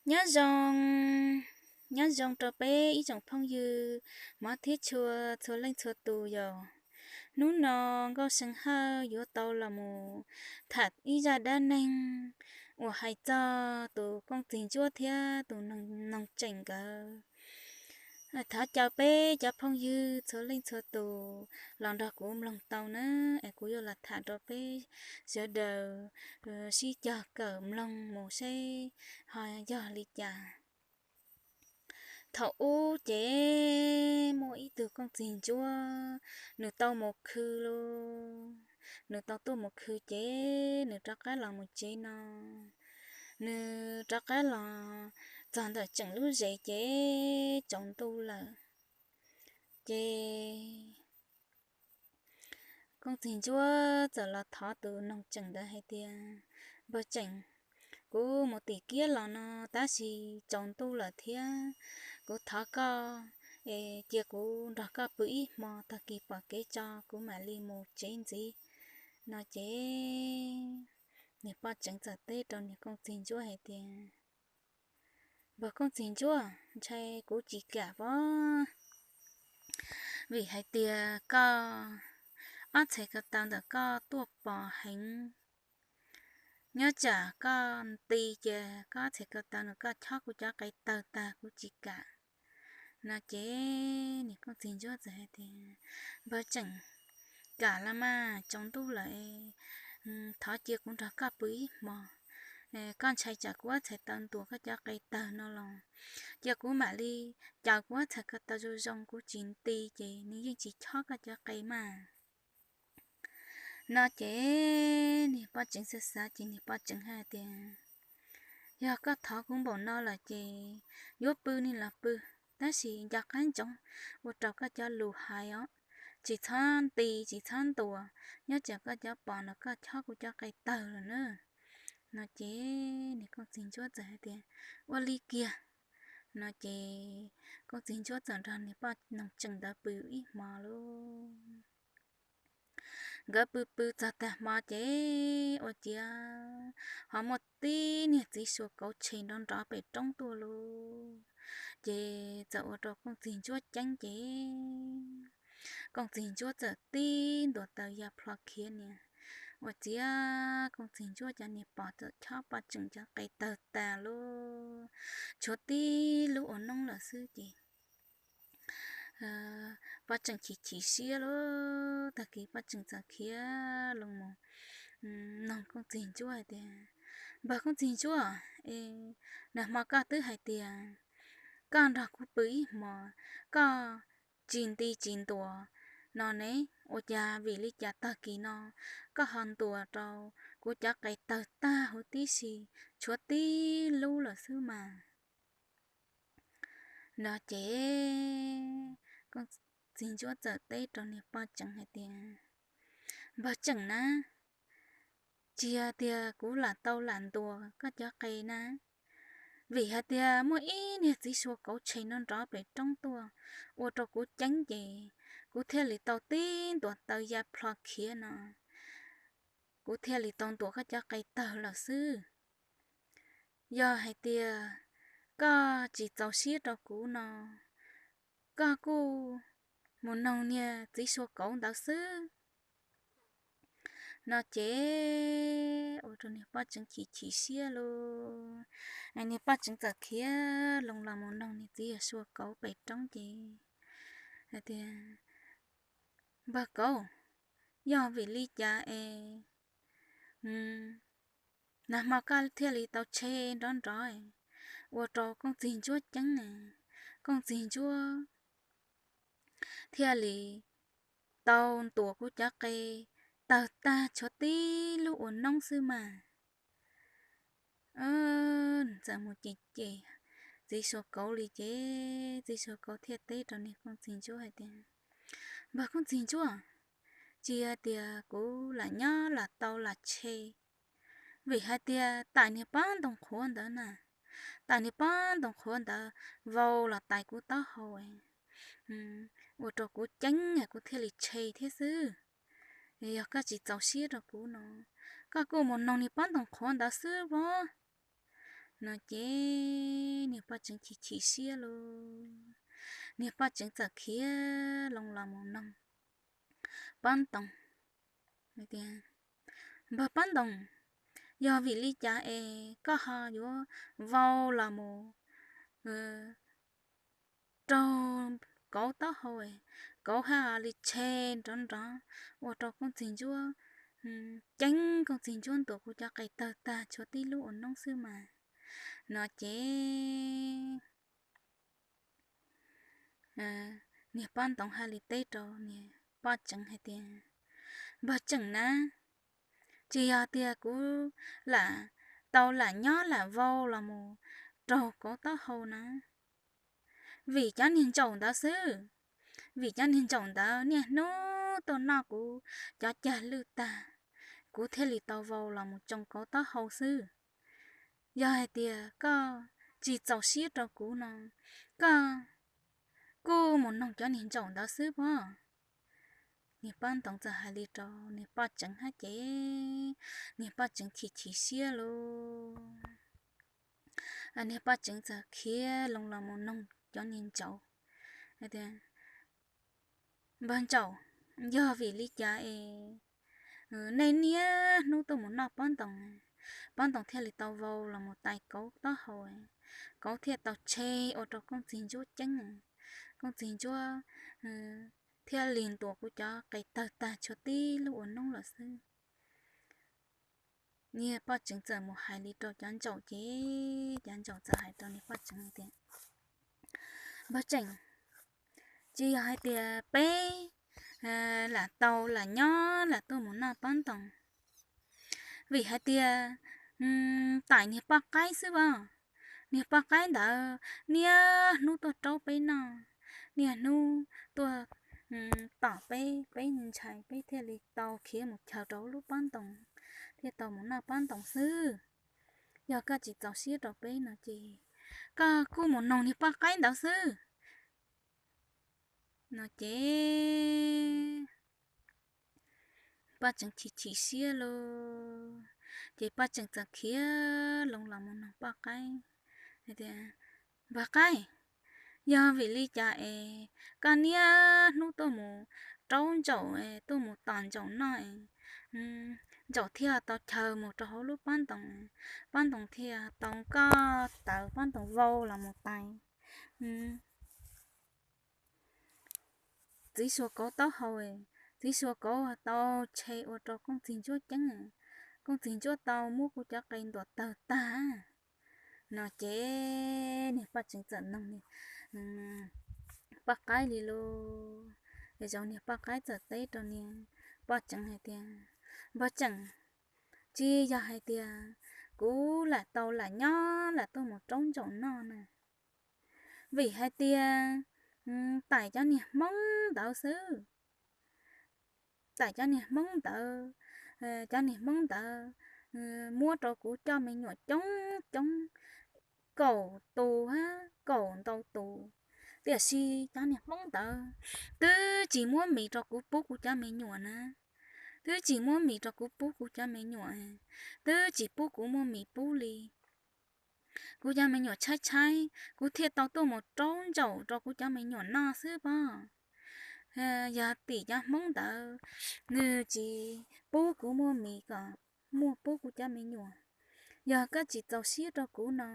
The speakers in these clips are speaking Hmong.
Nyob zoo, nyob zoo rau peb ib tsoom phooj ywg hmov thiab tshua txhua leej txhua tus yom. Hnub no Nkauj See Hawj yuav tau los mus tham ib zaj dab neeg uas hais txog tus Kooj Txiv Ntsuab thiab tus noog tseem nkawd. Thov caw peb cov phooj ywg txhua leej txhua tus los nrog kuv mloog tau na, es kuv yuav los tham rau peb sawv daws sib cog kawm mloog mus seb ho yog li cas. Thaum ub ces muaj ib tug Kooj Txiv Ntsuab, nws tau mus khw lauj, nws tau tuaj mus khw ces nws rov qab los mus tsev no, nws rov qab los txog ntawm tseem lub zes ces tsaus ntuj lawm. Ces Kooj Txiv Ntsuab txawm los thov tus noog tseem ntawd hais tias, Npawg tseem, kuv mus tim kiab los no tab sis tsaus ntuj lawm thiab, kuv thov koj es cia kuv nrog koj pw ib hmo, tag kis pom kev tso kuv mam li mus tsev ntxiv. No ces niag poj tseem txawm teb rau niag Kooj Txiv Ntsuab hais tias, Npawg Kooj Txiv Ntsuab, ntshai kuv tsis kam pob, vim hais tias koj ob txhais ko taw ntawm koj tuaj pos heev, nyob tsam koj nti ces koj ob txhais ko taw no koj chob kuv cov qe tawg tag kuv tsis kam. No ces niag Kooj Txiv Ntsuab txawm hais tias, Npawg tseem, kam los mas, tsaus ntuj lawm, thov cia kuv nrog koj pw ib hmo, koj ntshai tsam kuv ob txhais taw ntuas koj cov qe tawg no los cia kuv mam li caws kuv ob txhais ko taw zoo zoo kuv tsis nti ces nws yeej tsis chob koj cov qe mas. No ces niag poj tseem xav xav ces niag poj tseem hais tias, Yog koj thov kuv npaum no lawm ces yuav pw ne los pw, tab sis nco qab ntsoov ua rau koj cov lus hais os, tsis txhob nti tsis txhob ntuas, nyob tsam koj cov pos no koj chob kuv cov qe tawg lawm na. No ces niag Kooj Txiv Ntsuab txawm hais tias, Ua li kiag. No ces Kooj Txiv Ntsuab txawm nrog niag poj noog tseem ntawd pw ib hmo lauj. Nkawd pw pw txog tag hmo ces ua ciav ho muaj tib niag txiv sua kauv tshe nrov nrov pem roob tuaj lauj. Ces txawm ua rau Kooj Txiv Ntsuab ceeb ces Kooj Txiv Ntsuab txawm tib ntuas taws ya plho khiav niam. Ua ciav Kooj Txiv Ntsuab cov niag pos txawm chob poj tseem cov qe tawg tas lauj. Tshuav tib lub ua noob lawm xwb ces poj tseem chim chim siab lauj. Tag kis poj tseem txawm khiav loo mus noog Kooj Txiv Ntsuab hais tias, Npawg Kooj Txiv Ntsuab, nag hmo koj twb hais tias koj nrog kuv pw ib hmos, koj tsis nti tsis ntuas no ne, ua cas vim li cas tag kis no koj ho ntuas rau kuv cov qe tawg tag huv tib si, tshuav tib lub lawm xwb mas? No ces Kooj Txiv Ntsuab txawm teb rau niag poj tseem hais tias, Npawg tseem na, tsis yog tias kuv lam tau lam ntuas koj cov qe na, vim hais tias muaj ib niag txiv sua kauv tshe nrov nrov pem roob tuaj ua rau kuv ceeb ces kuv thiaj li tau tib ntuas taws ya plho khiav no, kuv thiaj li tau ntuas koj cov qe tawg lawm xwb. Yog hais tias koj tsis txaus siab rau kuv no, koj kuj mus noog niag txiv sua kauv ntawd xwb. No ces ua rau niag poj tseem chim chim siab lauj. Niag poj tseem txawm khiav loo los mus noog niag txiv sua kauv pem roob ces hais tias, Npawg kauv, yog vim li cas es nag hmo koj thiaj li tau tshe nrov nrov ua rau Kooj Txiv Ntsuab ceeb, Kooj Txiv Ntsuab thiaj li tau ntuas kuv cov qe tawg tag tshuav tib lub ua noob xwb mas? Txawm mus cem cem txiv sua kauv li ces txiv sua kauv thiaj teb rau niag Kooj Txiv Ntsuab hais tias, Npawg Kooj Txiv Ntsuab, tsis yog tias kuv lam nyob lam tau lam tshe, vim hais tias tais niag pob ntoo qhuav ntawd na, tais niag pob ntoo qhuav ntawd vau los tais kuv taub hau, ua rau kuv ceeb kuv thiaj li tshe thiab xwb. Yog koj tsis txaus siab rau kuv no, koj kuj mus noog niag pob ntoo qhuav ntawd xwb pob. No ces niag poj tseev chim chim siab lauj, niag poj tseev txawm khiav loo los mus noog Pob Ntoos tias, Npawg Pob Ntoos, yog vim li cas es koj ho yuav vau los mus raug kauv taub hau, kauv haj li tshe nrov nrov ua rau Kooj Txiv Ntsuab ceeb, Kooj Txiv Ntsuab ntuas kuv cov qe tawg tag tshuav tib lub ua noob xwb mas. No ces niag Pob Ntoos haj li teb rau niag poj tseev hais tias, Npawg tseem na, tsis yog tias kuv lam tau lam nyob lam vau los mus raug kauv taub hau na, vim cov niag ntsaum ntawd xwb. Vim cov niag ntsaum ntawd niaj hnub tuaj noj kuv cov cag lwj tag, kuv thiaj li tau vau los mus tsoo kauv taub hau xwb. Yog hais tias koj tsis txaus siab rau kuv no, koj kuj mus noog cov niag ntsaum ntawd xwb pob. Niag Pob Ntoos txawm hais li rau niag poj tseev hab ces niag poj tseev chim chim siab lauj. Niag poj tseev txawm khiav loo los mus noog cov niag ntsaum hais tias, Npawg ntsaum, yog vim li cas es nej niaj hnub tuaj mus noj Pob Ntoos, Pob Ntoos thiaj li tau vau los mus tais kauv taub hau, kauv thiaj tau tshe ua rau Kooj Txiv Ntsuab ceeb, Kooj Txiv Ntsuab thiaj li ntuas kuv cov qe tawg tag tshuav tib lub ua noob lawm xwb. Niag poj tseev txawm mus hais li rau cov ntsaum ces cov ntsaum txawm hais rau niag poj tseev tias, Npawg tseem, tsis yog hais tias peb lam tau lam nyob lam tuaj mus noj Pob Ntoos, vim hais tias tais niag poj qaib xwb as. Niag poj qaib ntawd niaj hnub tuaj raub peb noj, niaj hnub tuaj tom peb, peb ntshai peb thiaj li tau khiav mus chaws rau hauv lub Pob Ntoos, thiaj tau mus noj Pob Ntoos xwb. Yog koj tsis txaus siab rau peb no ces koj kuj mus noog niag poj qaib ntawd xwb. No ces poj tseev chim chim siab lauj, ces poj tseev txawm khiav loo los mus noog poj qaib tias, Npawg qaib, yog vim li cas es koj niaj hnub tuaj mus raub ntsaum, tuaj mus tom ntsaum noj, ntsaum thiaj tau chaws mus rau hauv lub Pob Ntoos, Pob Ntoos thiaj tau koj tawv, Pob Ntoos vau los mus tais txiv suas kauv taub hau, txiv suas kauv tau tshe ua rau Kooj Txiv Ntsuab ceeb, Kooj Txiv Ntsuab tau muab kuv cov qe ntuas tawg tag. No ces niag poj tseev txawm noog niag poj qaib li lauj. Ces niag poj qaib txawm teb rau niag poj tseev hais tias, Npawg tseem, tsis yog hais tias kuv lam tau lam nyob lam tuaj mus raub ntsaum noj na, vim hais tias tais cov niag Hmoob ntawd xwb. Tais cov niag Hmoob ntawd, cov niag Hmoob ntawd muab rau kuv coj me nyuam coob coob, kaum tus hab kaum ntau tus, tiam sis cov niag Hmoob ntawd twb tsis muab mis rau kuv pub kuv cov me nyuam na, twb tsis muab mis rau kuv pub kuv cov me nyuam, twb tsis pub kuv muaj mis pub li. Kuv cov me nyuam tshaib tshaib, kuv thiaj tau tuaj mus raub ntsaum rau kuv cov me nyuam noj xwb pob. Yog tim cov Hmoob ntawd nws tsis pub kuv muaj mis kom muaj pub kuv cov me nyuam, yog koj tsis txaus siab rau kuv no,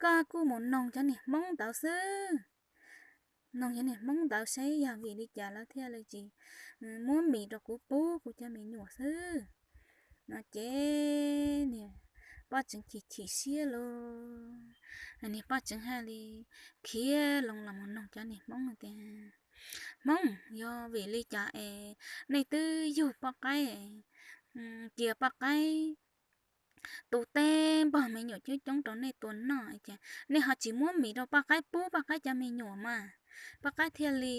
koj kuj mus noog cov niag Hmoob ntawd xwb. Noog cov niag Hmoob ntawd seb yog vim li cas lawv thiaj li tsis muab mis rau kuv pub kuv cov me nyuam xwb. No ces niag poj tseev chim chim siab lauj, niag poj tseev haj li khiav loo los mus noog cov niag Hmoob tias, Hmoob, yog vim li cas es nej twb yug poj qaib, cia poj qaib tu teb npog me nyuam coob coob rau nej tua noj, nej ho tsis muab mis rau poj qaib pub poj qaib cov me nyuam mas, poj qaib thiaj li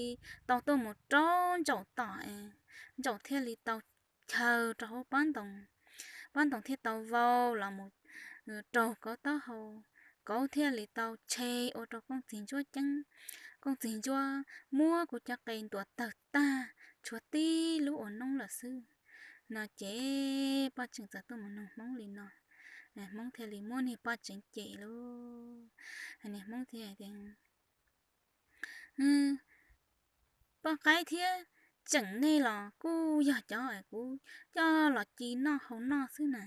tau tuaj mus raub ntsaum tom, ntsaum thiaj li tau chaws rau hauv pob ntoos, pob ntoos thiaj tau vau los mus raug kauv taub hau, kauv thiaj li tau tshe ua rau Kooj Txiv Ntsuab ceeb. Kooj Txiv Ntsuab muab kuv cov qe ntuas tawg tag, tshuav tib lub ua noob lawm xwb. No ces poj tseem txawm tuaj mus noog Hmoob li no, Hmoob thiaj li muab niag poj tseev cem lauj. Niag Hmoob thiaj tias, poj qaib thiab tseem nej los kuj yog cov es kuv coj los ci noj haus noj xwb na.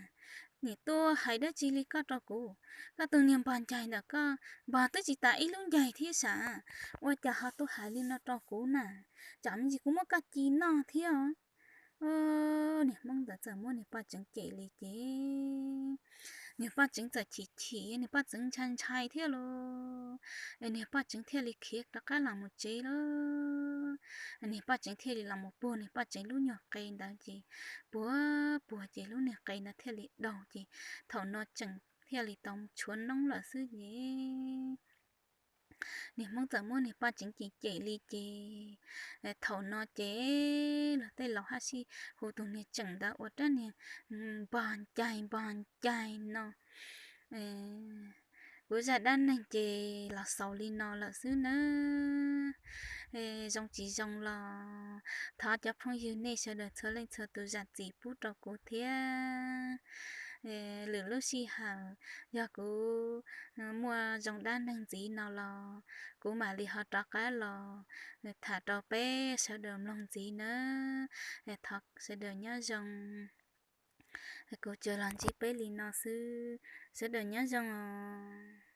Nim tuaj hais dab tsi li koj rau kuv? Koj tus niag npog ncaig ntawm koj npog twb tsis tas ib lub ncaig thiab sav, ua cas ho tuaj hais li no rau kuv na? Tsam me ntsis kuv muab koj ci noj thiab os. Niag Hmoob ntawd txawm muab niag poj tseev cem li ces niag poj tseev txawm chim chim, niag poj tseev ntshai ntshai thiab los, niag poj tseev thiaj li khiav rov qab los mus tsev lawm. Niag poj tseev thiaj li los mus puag niag poj tseev lub nyuag qe ntawd ces puag puag ces lub niag qe ntawd thiaj li daug ces thaum no tseem thiaj li tau tshuav noob lawm xwb ces niag Hmoob txawm muab niag poj tseev cem cem li ces thaum no ces luag tej laus haj sij hu tus niag tseem ntawd ua rab niag npog ncaig npog ncaig no. Kuv zaj dab neeg ces los xaus li no lawm xwb nawb. Zoo tsis zoo los thov cov phooj ywg nej sawv daws txhua leej txhua tus zam txim pub rau kuv thiab. Lwm lub sij hawm yog kuv muaj zoo dab neeg ntxiv no los kuv mam li ho rov qab los tham rau peb sawv daws mloog ntxiv nawb. Thov sawv daws nyob zoo. Kuv tsuas los ntsib peb li no xwb, sawv daws nyob zoo os.